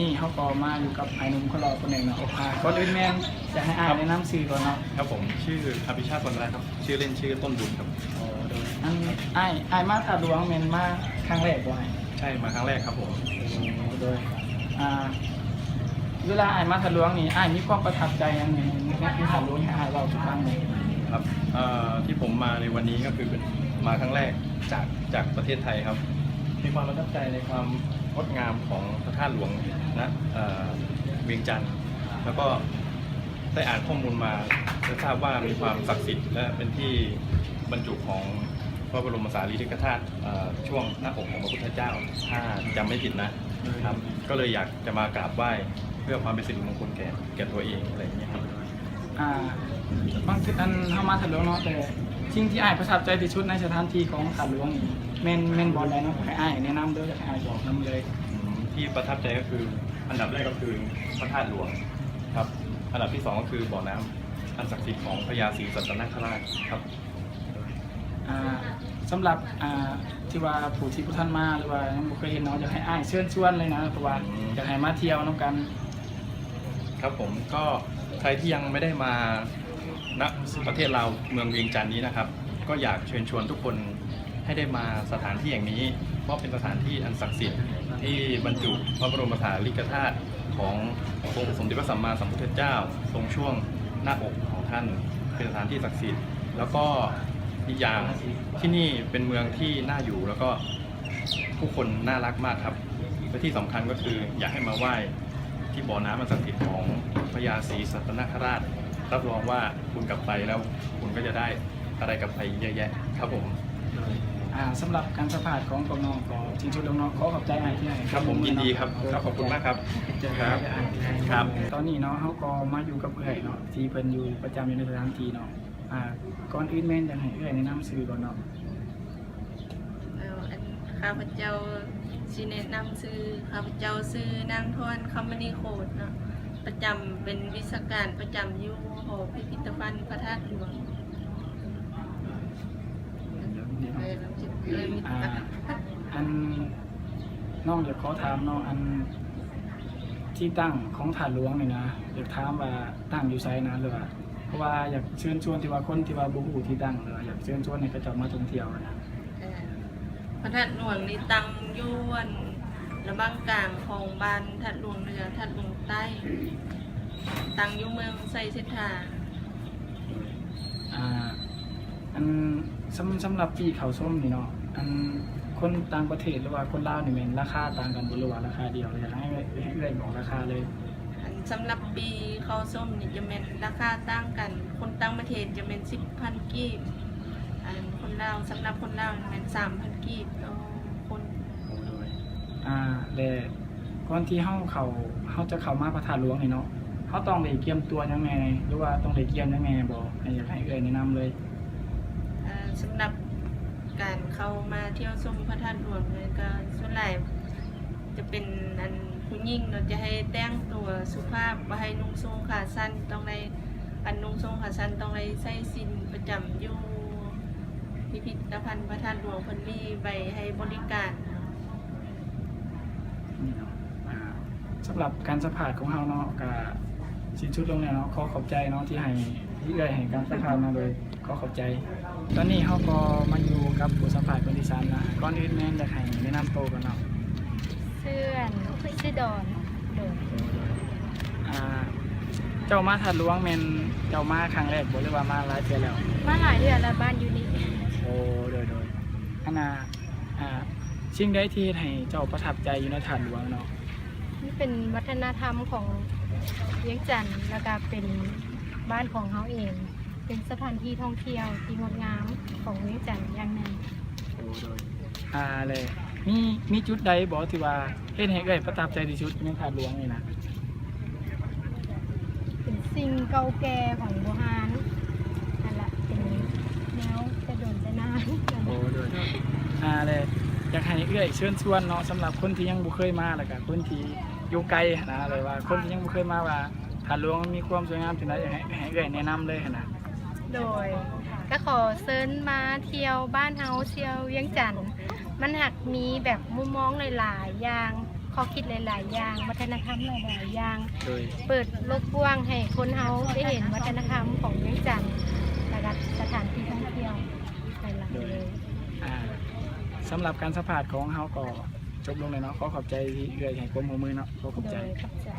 ນີ້ເຮົາກໍມາຢູ່ກັບອ້າຍໜຸ່ມຄົນຫຼໍ່ຄົນໜຶ່ງເນາະ. ອ່າ ກ່ອນອື່ນແມ່ນຢາກໃຫ້ອ້າຍແນະນຳຊື່ກ່ອນເນາະ. ຄັບ ຜົມຊື່ອະພິຊາດ ສຸວັນນະລັດ ຄັບ. ຊື່ຫຼິ້ນຊື່ຕົ້ນບຸນ ຄັບ. ໂອ້ ໂດຍ ອັນ ອ້າຍ ອ້າຍມາທາດຫຼວງແມ່ນມາຄັ້ງແລກບໍ່ອ້າຍ? ໃຊ່ ມາຄັ້ງແລກຄັບຜົມ. ໂອ້ ໂດຍ ອ່າ ເວລາອ້າຍມາທາດຫຼວງນີ້ ອ້າຍມີຄວາມປະທັບໃຈຫຍັງໃນ ໃນ ໃນທາດຫຼວງ ໃຫ້ອ້າຍເວົ້າສູ່ຟັງແດ່? ຄັບ ເອີ ທີ່ຜົມມາໃນວັນນີ້ກໍຄືເປັນ ມາຄັ້ງແລກຈາກ ຈາກປະເທດໄທຄັບ. ມີຄວາມປະທັບໃຈໃນຄວາມງົດງາມຂອງພະທາດຫຼວງນະ ເອີ ວຽງຈັນ ແລ້ວກໍໄດ້ອ່ານຂໍ້ມູນມາ ໄດ້ຊາບວ່າມີຄວາມສັກສິດ ແລະ ເປັນທີ່ບັນຈຸຂອງພະບໍລົມສາລີລິກະທາດ ເອີ ຊ່ວງໜ້າອົກຂອງພະພຸດທະເຈົ້າ ຖ້າຈຳໄມ່ຜິດນະ ໂດຍ ຄັບ. ກໍເລີຍຢາກຈະມາກາບໄຫວ້ເພື່ອຄວາມເປັນສິລິມົງຄົນແກ່ ແກ່ຕົວເອງ ອະໄລຢ່າງເງີ້ຍຄັບ. ອ່າ ບາງທີອັນເຮົາມາທາດຫຼວງເນາະ ແຕ່ສິ່ງທີ່ອ້າຍປະທັບໃຈທີ່ສຸດໃນສະຖານທີ່ຂອງທາດຫຼວງນີ້ ແມ່ນ ແມ່ນບ່ອນໃດເນາະ? ໃຫ້ອ້າຍແນະນຳເດີ ຢາກໃຫ້ອ້າຍບອກນຳເລີຍ. ອືມ ທີ່ປະທັບໃຈກໍຄື ອັນດັບແລກກໍຄືພະທາດຫຼວງຄັບ. ອັນດັບທີສອງກໍຄືບໍ່ນ້ຳອັນສັກສິດຂອງພະຍາສີສັດຕະນະຄະລາດຄັບ. ອ່າ ສຳລັບ ອ່າ ທີ່ວ່າຜູ້ທີ່ບໍ່ທັນມາ ຫຼືວ່າຍັງບໍ່ເຄີຍເຫັນເນາະ ຢາກໃຫ້ອ້າຍເຊີນຊວນເລີຍນະ ເພາະວ່າ ອືມ ຢາກໃຫ້ມາທ່ຽວນຳກັນ. ຄັບຜົມ ກໍໃຄທີ່ຍັງໄມ່ໄດ້ມານະປະເທດລາວ ເມືອງວຽງຈັນນີ້ນະຄັບ ກໍຢາກເຊີນຊວນທຸກຄົນໃຫ້ໄດ້ມາສະຖານທີ່ແຫ່ງນີ້ ເພາະເປັນສະຖານທີ່ອັນສັກສິດ ທີ່ບັນຈຸພະບໍລົມສາລີລິກະທາດ ຂອງອົງສົມເດັດພະສຳມາສຳພຸດທະເຈົ້າ ຊົງຊ່ວງໜ້າອົກຂອງທ່ານ ເປັນສະຖານທີ່ສັກສິດ. ແລ້ວກໍອີກຢ່າງ ທີ່ນີ້ເປັນເມືອງທີ່ໜ້າຢູ່ ແລ້ວກໍຜູ້ຄົນໜ້າລັກມາກຄັບ ແລະ ທີ່ສຳຄັນກໍຄືຢາກໃຫ້ມາໄຫວ້ທີ່ບໍ່ນ້ຳອັນສັກສິດຂອງພະຍາສີສັດຕະນະຄະລາດ. ຮັບຮອງວ່າຄຸນກັບໄປແລ້ວ ຄຸນກໍຈະໄດ້ ອະໄລກັບໄປເຍອະແຍະຄັບຜົມ. ໂດຍ ອ່າ ສຳລັບການສຳພາດຂອງພວກນ້ອງກໍສິ້ນສຸດລົງເນາະ. ຂໍຂອບໃຈອ້າຍທີ່ໃຫ້ ຄັບຜົມ ຍິນດີຄັບ. ໂດຍ ຄັບ ຂອບຄຸນມາກຄັບ. ຂອບໃຈ ຄັບ ອ້າຍ. ຄັບ ຕອນນີ້ເນາະ ເຮົາກໍມາຢູ່ກັບເອື້ອຍເນາະ ທີ່ເພິ່ນຢູ່ປະຈຳຢູ່ໃນສະຖານທີ່ເນາະ. ອ່າ ກ່ອນອື່ນແມ່ນຢາກໃຫ້ເອື້ອຍແນະນຳຊື່ກ່ອນເນາະ. ເອີ ອັນ ຂ້າພະເຈົ້າຊິແນະນຳຊື່ ຂ້າພະເຈົ້າຊື່ນາງ ທອນ ຄຳມະນີໂຄດເນາະ ປະຈຳ ເປັນວິຊາການປະຈຳຢູ່ຫໍພິພິທະພັນພະທາດຫຼວງ. ເອີ ເອີ ມີ ອ່າ ອັນ ນ້ອງຢາກຂໍຖາມເນາະ ອັນ ທີ່ຕັ້ງຂອງທາດຫຼວງນີ້ນະ ຢາກຖາມວ່າຕັ້ງຢູ່ໃສນະ ຫຼືວ່າ ເພາະວ່າຢາກເຊີນຊວນທີ່ວ່າຄົນທີ່ວ່າບໍ່ຮູ້ທີ່ຕັ້ງ ຫຼືວ່າຢາກເຊີນຊວນໃຫ້ເຂົາເຈົ້າມາທ່ອງທ່ຽວຫັ້ນນະ. ເອີ ພະທາດຫຼວງນີ້ຕັ້ງຢູ່ອັນລະຫວ່າງກາງຂອງບ້ານທາດຫຼວງເໜືອ ທາດຫຼວງໃຕ້ ຕັ້ງຢູ່ເມືອງໄຊເສດຖາ. ອ່າ ອັນ ສຳ ສຳລັບປີ້ເຂົ້າຊົມນີ້ເນາະ ອັນ ຄົນຕ່າງປະເທດ ຫຼືວ່າຄົນລາວນີ້ແມ່ນລາຄາຕ່າງກັນບໍ່ ຫຼືວ່າລາຄາດຽວ? ຢາກໃຫ້ ໃຫ້ເອື້ອຍບອກລາຄາເລີຍ. ອັນ ສຳລັບປີ້ເຂົ້າຊົມນີ້ຈະແມ່ນລາຄາຕ່າງກັນ ຄົນຕ່າງປະເທດຈະແມ່ນສິບພັນກີບ ອັນ ຄົນລາວ ສຳລັບຄົນລາວແມ່ນສາມພັນກີບຕໍ່ຄົນ. ໂດຍ ອ່າ ແລະ ກ່ອນທີ່ເຮົາເຂົ້າ ເຮົາຈະເຂົ້າມາພະທາດຫຼວງນີ້ເນາະ ເຮົາຕ້ອງໄດ້ກຽມຕົວຫຍັງແດ່ ຫຼືວ່າຕ້ອງໄດ້ກຽມຫຍັງແດ່ບໍ່? ໃຫ້ ຢາກໃຫ້ເອື້ອຍແນະນຳເລີຍ. ເອີ ສຳລັບການເຂົ້າມາທ່ຽວຊົມພະທາດຫຼວງນີ້ ກໍສ່ວນຫຼາຍຈະເປັນ ອັນ ຜູ້ຍິງເນາະ ຈະໃຫ້ແຕ່ງຕົວສຸພາບ ບໍ່ໃຫ້ນຸ່ງໂສ້ງຂາສັ້ນ ຕ້ອງໄດ້ ອັນ ນຸ່ງໂສ້ງຂາສັ້ນ ຕ້ອງໄດ້ໃສ່ສິ້ນປະຈຳຢູ່ພິພິທະພັນພະທາດຫຼວງ ເພິ່ນມີໃບໃຫ້ບໍລິການ. ນີ້ເນາະ ອ່າ ສຳລັບການສຳພາດຂອງເຮົາເນາະ ກະສິ້ນສຸດລົງແລ້ວເນາະ. ຂໍຂອບໃຈເນາະ ທີ່ໃຫ້ ທີ່ເອື້ອຍໃຫ້ການສຳພາດມາໂດຍ ຂໍຂອບໃຈ. ຕອນນີ້ເຮົາກໍມາຢູ່ກັບຜູ້ສຳພາດຄົນທີສາມລະ. ກ່ອນອື່ນແມ່ນຢາກໃຫ້ແນະນຳໂຕກ່ອນເນາະ. ຊື່ ຊື່ດອນ. ໂດຍ. ອ່າ ເຈົ້າມາທາດຫຼວງແມ່ນເຈົ້າມາຄັ້ງແລກບໍ່ ຫຼືວ່າມາຫຼາຍເທື່ອແລ້ວ? ມາຫຼາຍເທື່ອແລ້ວ ບ້ານຢູ່ນີ້. ໂອ້ ໂດຍ ໂດຍ. ອັນນ່າ ອ່າ ສິ່ງໃດທີ່ເຮັດໃຫ້ເຈົ້າປະທັບໃຈຢູ່ໃນທາດຫຼວງເນາະ? ມັນເປັນວັດທະນະທຳຂອງວຽງຈັນ ແລ້ວກະເປັນບ້ານຂອງເຮົາເອງ ເປັນສະຖານທີ່ທ່ອງທ່ຽວທີ່ງົດງາມຂອງວຽງຈັນຢ່າງໜຶ່ງ. ໂອ້ ໂດຍ. ອ່າ ແລະ ມີ ມີຈຸດໃດບໍ່ທີ່ວ່າເຮັດໃຫ້ເອື້ອຍປະທັບໃຈທີ່ສຸດໃນທາດຫຼວງນີ້ນະ? ເປັນສິ່ງເກົ່າແກ່ຂອງບູຮານ ນັ້ນລະ ເປັນແນວແຕ່ດົນແຕ່ນານ. ໂອ້ ໂດຍ. ອ່າ ແລະ ຢາກໃຫ້ເອື້ອຍເຊີນຊວນເນາະ ສຳລັບຄົນທີ່ຍັງບໍ່ເຄີຍມາ ແລ້ວກະຄົນທີ່ຢູ່ໄກຫັ້ນນະ ຫຼືວ່າຄົນທີ່ຍັງບໍ່ເຄີຍມາ ວ່າທາດຫຼວງມັນມີຄວາມສວຍງາມຈັ່ງໃດ ຢາກໃຫ້ ໃຫ້ເອື້ອຍແນະນຳເລີຍຫັ້ນນະ. ໂດຍ ກະຂໍເຊີນມາທ່ຽວບ້ານເຮົາ ທ່ຽວວຽງຈັນ ມັນຫາກມີແບບມຸມມອງຫຼາຍໆຢ່າງ ຂໍ້ຄິດຫຼາຍໆຢ່າງ ວັດທະນະທຳຫຼາຍໆຢ່າງ ໂດຍ ເປີດໂລກກວ້າງໃຫ້ຄົນເຮົາໄດ້ເຫັນວັດທະນະທຳຂອງວຽງຈັນ ແລະກະສະຖານທີ່ທ່ອງທ່ຽວຫຼາຍໆ ໂດຍ ເລີຍ. ອ່າ ສຳລັບການສຳພາດຂອງເຮົາກໍຈົບລົງແລ້ວເນາະ. ຂໍຂອບໃຈທີ່ເອື້ອຍໃຫ້ຄວາມຮ່ວມມືເນາະ. ຂໍຂອບໃຈ. ໂດຍ ຂອບໃຈ.